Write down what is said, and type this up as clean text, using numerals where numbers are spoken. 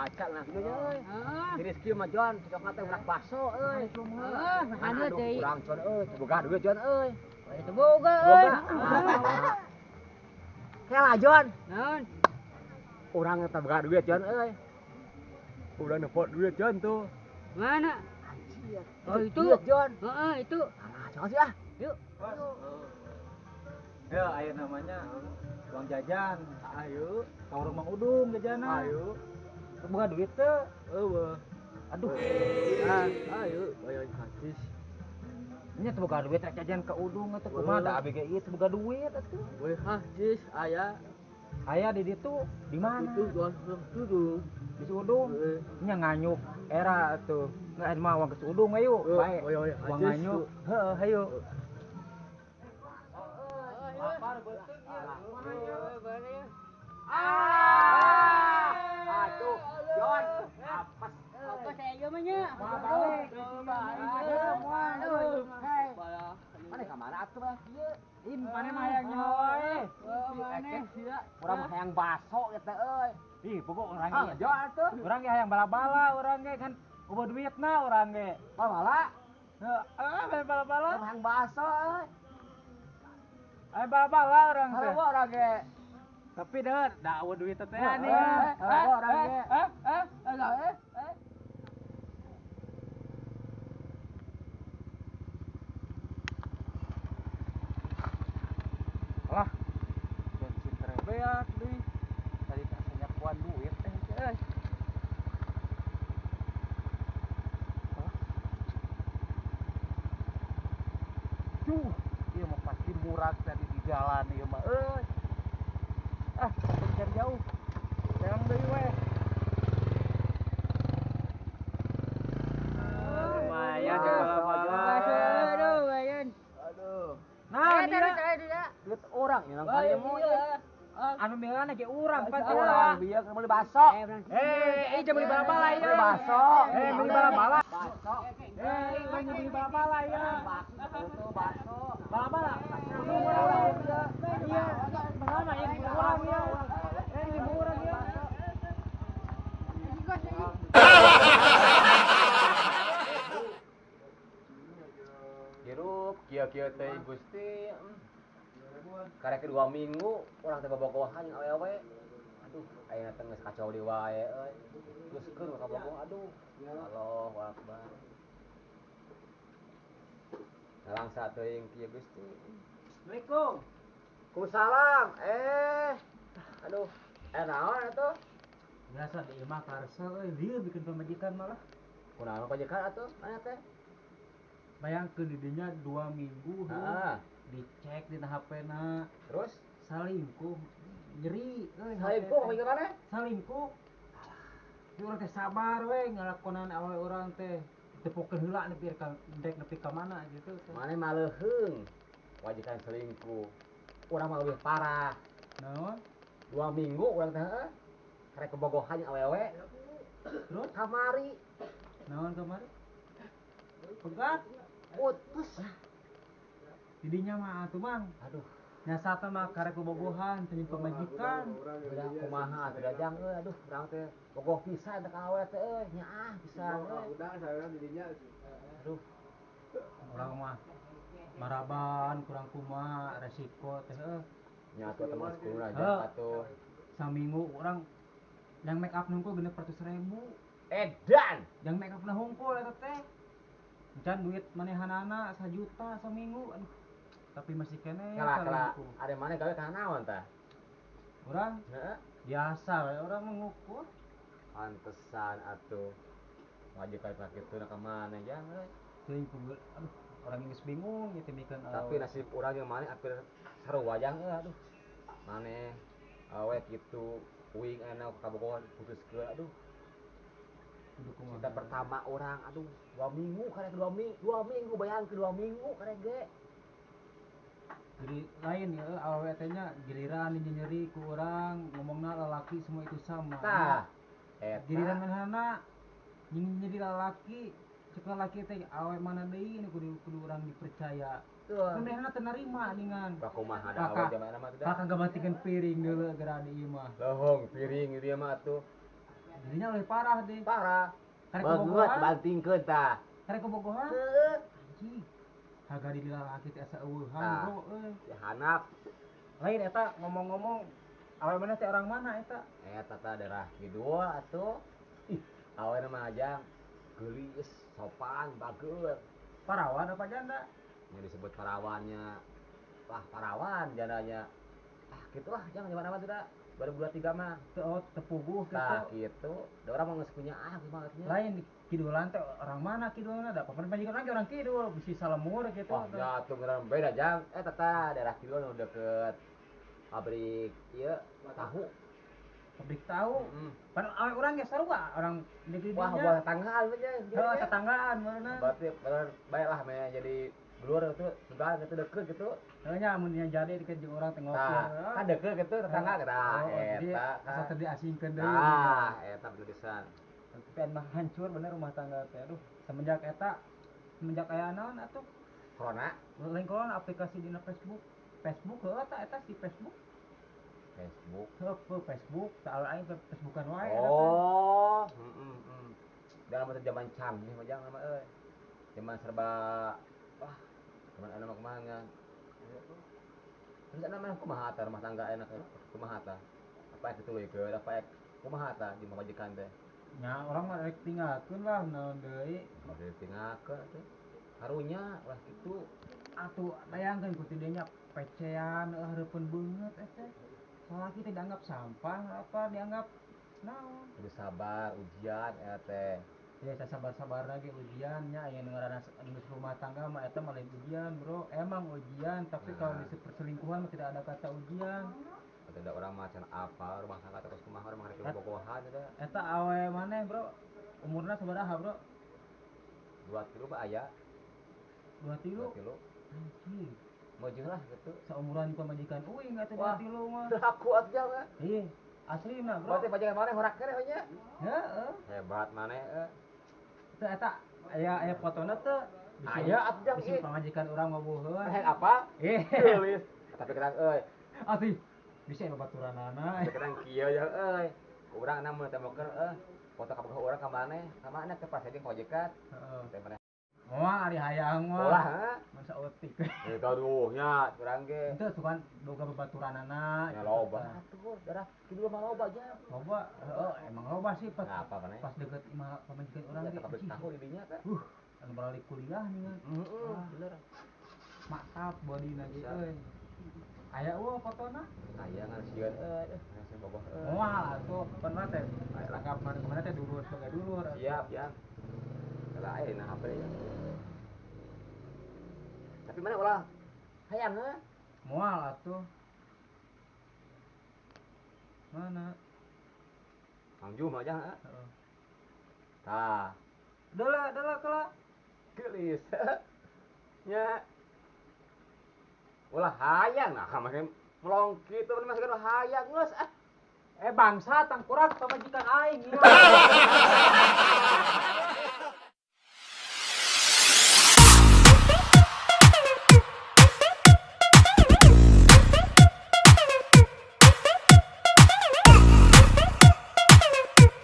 Baca nah kieu nya euy. Si Rizky mah Jon, cocokna teh urak baso euy. Heeh, anu teh. Urang Jon euy, teu boga duit Jon euy. Teu boga euy. Kela Jon. Naon? Urang teh boga duit Jon euy. Urang nepot duit Jon tuh. Mana? Anjir. Oh itu. Duit Jon. Heeh, itu. Ah, jangan sih ah. Yuk. Ya, ayo namanya uang jajan. Ayo, ka warung Mang Udung jajanan. Ayo. Boga duit teu? Eueuh. Aduh. Ah, ayo, bayar gratis. Nya teu boga duit rek jajan ka Udung atuh kumaha da abi ge ieu teu boga duit atuh. Weh, hah, Jis, aya. Aya di ditu, di mana? Itu jual Udung. Di si Udung. Nya nganyuk era atuh. Nggak mah uang ke si Udung ayo. Bae. Uang nganyuk. Heeh, hayu. Lapar beuteung ieu. Ah! Aduh, Jon, apes. Apa saya ieu mah nya? Moal balik. Mana ka mana atuh mah kieu? Ih, mana mah hayang nyawa euy. Mana urang mah hayang baso ieu teh euy. Ih, pokok urang Ah, ge. Jon atuh. Urang ge hayang bala-bala urang ge kan eueuh duitna urang ge. Bala-bala. Heeh, hayang bala-bala. Urang hayang baso euy. Hayang bala-bala urang teh. Sarua urang ge. Tapi deh, da eueuh duit teh nih. Sarua urang ge. Alah, bensin terebeak deui. Tadi teh asa nyakuan duit teh euy. Alah. Cuh, ieu mah pasti murah tadi di jalan ieu mah euy. Ah, cari jauh. Sekarang deui we. Lumayan bala-bala. Aduh, lumayan. Aduh. Nah, Eh, dia Duit orang yang kali mau. Anu milana ge urang pan teh. Urang bieu keur meuli baso. Eh, jangan beli bala-bala ya. Beli baso. Eh, beli bala-bala. Baso. Eh, urang beli bala-bala ya. Baso tuh baso. Bala-bala. Kudu urang. Iya, bala ini urang ya. Eh, ini urang ya. Hirup kieu-kieu teh Gusti. Karek 2 minggu urang teh bobogohan jeung awewe. Aduh, ayeuna teh geus kacau deui wae euy. Geus keur ka bogoh aduh. Allahu akbar. Ngalangsa teuing kieu Gusti. Assalamualaikum. Waalaikumsalam. Aduh, naon atuh? Biasa di imah karsa euy, lieu bikin pamajikan malah. Kunaon pamajikan atuh? Mana teh? Bayangkeun di dinya 2 minggu heeh. Dicek di HP-na. Terus salingkuh nyeri euy. Salingkuh pamajikan maneh? Salingkuh. Di urang teh sabar we ngalakonan awewe urang teh. Tepokeun heula nepi ka dek nepi ka mana gitu. Maneh mah leuheung. Wajikan selingkuh. Urang mah leuwih parah. Naon? 2 minggu urang teh heeh. Karek kebogohan jeung awewe. Terus kamari. Naon kamari? Pegat. Putus. Didinya mah atuh Mang. Aduh. Nyasata mah karek bobogohan teh pamajikan. Udah kumaha atuh jang euy aduh urang teh bogoh pisan teh ka awewe teh euy nyaah pisan euy. Udang saya didinya. Aduh. Urang mah maraban kurang kumaha resiko teh euy. Nya atuh teman sekolah aja atuh. Saminggu urang yang make up hungkul 600.000. Edan. Yang make up hungkul eta teh. Encan duit manehanana 1 juta saminggu aduh. Tapi masih keneh kala ada mana gawe kana naon tah? Urang? Heeh. Biasa we urang mengukur. Pantesan atuh. Majikan ka kitu na ka mana jang euy. Teuing aduh urang geus bingung ieu teh mikeun awewe. Tapi nasib urang jeung maneh hampir sarua jang euy aduh. Maneh awewe kitu uing anu kabogohan putuskeun aduh. Cinta pertama orang aduh 2 minggu karek 2 minggu 2 minggu bayangkeun 2 minggu karek ge. Jadi lain ya awewe teh nya giliran nyeri ku urang ngomongna lalaki semua itu sama. Tah eta. Giliran manehna nyeri lalaki cek lalaki teh awewe mana deui nu kudu urang dipercaya. Manehna teu narima ningan. Ka kumaha da awewe jaman mah teh. Kakak gabatikeun piring deuleu geura di imah. Lohong piring ieu mah atuh. Jadinya lebih parah deh. Parah. Karek Banget kebogohan. Bantingkeun tah. Karek kebogohan. Heeh. Anjing. Harga diri lalaki teh asa eueuhan, Tah. bro euy. Ya hanap. Lain eta ngomong-ngomong awe mana teh orang mana eta? Eta tah daerah kidul atuh. Ih, awena mah jang geulis, sopan, bager. Parawan apa janda? Yang disebut parawannya. Wah, parawan jandanya. Ah, gitu lah, jangan zaman apa sudah. 2023 mah. Teu oh, teu puguh Tah, gitu. gitu. Da urang mah geus punya ah kumaha nya. Lain di kidulan teh orang mana kidulna da? Pamajikan urang ge orang kidul, bisi salemur gitu. Wah, ya tuh ngaran beda jang. Eta tah daerah kidul nu deket pabrik ieu tahu. Pabrik tahu. Heeh. Pan awe urang ge sarua orang negeri Wah, dinya. buah tetanggaan nya. Heuh, tetanggaan meureunna. Berarti bener bae lah meh jadi dulur itu sudah gitu deket gitu. Heuh nya mun nya jadi deket jeung urang teh ngopi. Tah, kan deket gitu tetangga tah Oh, jadi eta asa kan. teu diasingkeun deui. Tah, eta bener pisan. Tapi mah hancur bener rumah tangga teh. Aduh, semenjak eta semenjak aya naon atuh? Corona, Lain kolon aplikasi dina Facebook. Facebook heuh eta eta si Facebook. Facebook. Heuh, heuh, Facebook, tah aing teh Facebookan wae eta teh. Oh, heeh heeh. Dalam masa zaman canggih mah jangan mah euy. Zaman serba wah, zaman anu mah kumaha nya. Terus anu mah kumaha tah rumah tangga enak kumaha tah? Apa yang dituluykeun, apa yang kumaha tah di pamajikan teh? Nya urang mah rek tinggalkeun lah naon deui. Bade tinggalkeun atuh. Karunya ulah kitu. Atuh bayangkeun ku tidenya pecean eueuh hareupeun beungeut eta. Salaki teh dianggap sampah apa dianggap naon? Kudu sabar ujian eta teh. Ya saya sabar-sabar lagi ujiannya aya nu ngaranna geus rumah tangga mah eta mah lain ujian, Bro. Emang ujian, tapi kalau Nah. di perselingkuhan mah tidak ada kata ujian. Atau ada orang macan apa rumah tangga terus kumaha orang rek bobogohan eta. Eta awe maneh, Bro? Umurna sabaraha, Bro? 23 mah aya, 23. 23. Anjing. Meujeun lah gitu. Saumuran pamajikan uing atuh Wah. 23 mah. Teu aku atuh jang. Ih, aslina, Bro. Berarti pajangan maneh horak keneh we nya. Heeh. Hebat maneh euy. Teu eta aya aya fotona teu. Aya atuh jang Bisi ieu. pamajikan urang ngabuheun. Rek apa? Eh, Geulis. Tapi kadang euy, asli bisa ya babaturanana. tapi kadang kieu jang euy. Urang na mun tembokeun euy. Foto kabogoh urang ka maneh, ka maneh teh pas jeung pajikan. Heeh. Teh maneh. Moal ari hayang mah. Ulah heuh. Mun saeutik. Eh gaduh nya urang ge. Henteu sugan boga babaturanana. Ya loba atuh, darah kidul mah loba jang. Loba, heeh emang loba sih pas Nah, apa maneh? pas deket imah pamajikan urang Ya ge. pabrik Anjing, tahu di dinya teh. Anu balik kuliah nih kan. Heeh, Wah. bener. Mantap bodina ge Bisa. euy. Aya eueuh fotona? Aya ngan sieun euy, ngan sieun bogoh euy. Moal atuh pan mah teh anggap mana kemana teh dulur sebagai dulur. Atuh. Siap, ya. Kalau aya dina HP ya. Tapi mana ulah hayang heuh. Moal atuh. Mana? Kang Jum aja heuh. Heeh. Tah, Deula deula kela. geulis. Nya. Ulah hayang nah make melong kitu mah masih hayang geus ah. Eh bangsa tangkurak pamajikan aing ieu.